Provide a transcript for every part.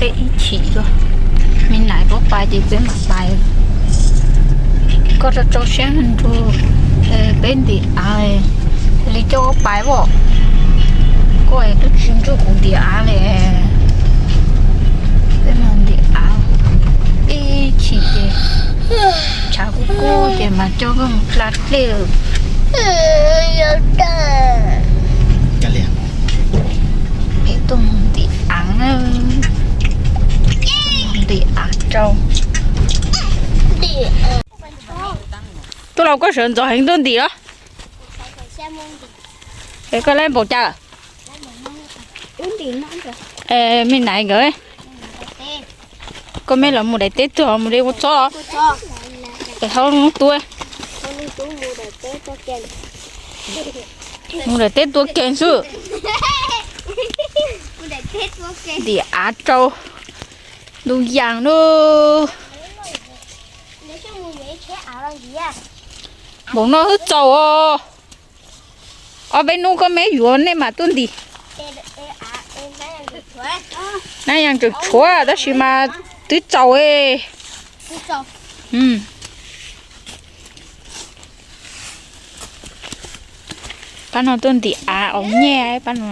Ib chim yog me nais pab pais ces peb mam pais. Koj rau rau siab nrug peb ntim av li coj pais as. Koj twb tsis nrug kuv ntim av li. Peb mus ntim av ib chim ces tshav kub kub ces mas coj koj mus dla dlej lawm. Peb tuaj mus ntim av, ntim av rau. Tub Laus, koj sawv ntxov heev tuaj ntim los. Es koj lab npaum cas? Me nais nkawd, koj me los mus daim teb tuag mus li ua txob. Es hauv lub tub, mus daim teb tuag kev xwb. Ntim av rau ntug yas lub. Npaum no wb txaus os. Ob peb hnub koj me yuav nej mam tuaj ntim. Hnab yas tseem tshuav tab sis mas twb txaus. Pab no tuaj ntim av os nyej pab no.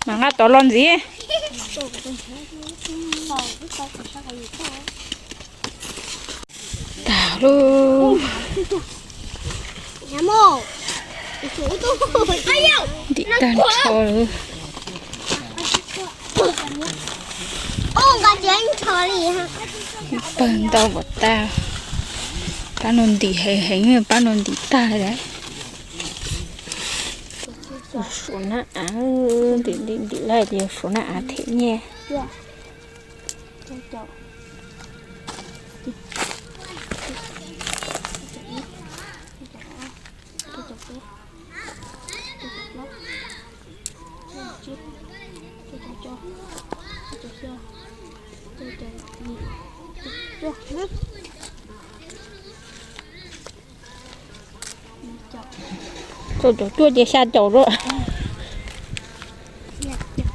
Mas nqa tod los ntxiv. Tag lub. Ntim tag nrho lawm. Pawg ntau npaum tas. Pab no ntim heev heev, pab no ntim tag lawm. Suav nab av, ntim ntim ntim lawm ces yog suav nab av them nyiaj. Txaus caum cuaj ces xya caum rau.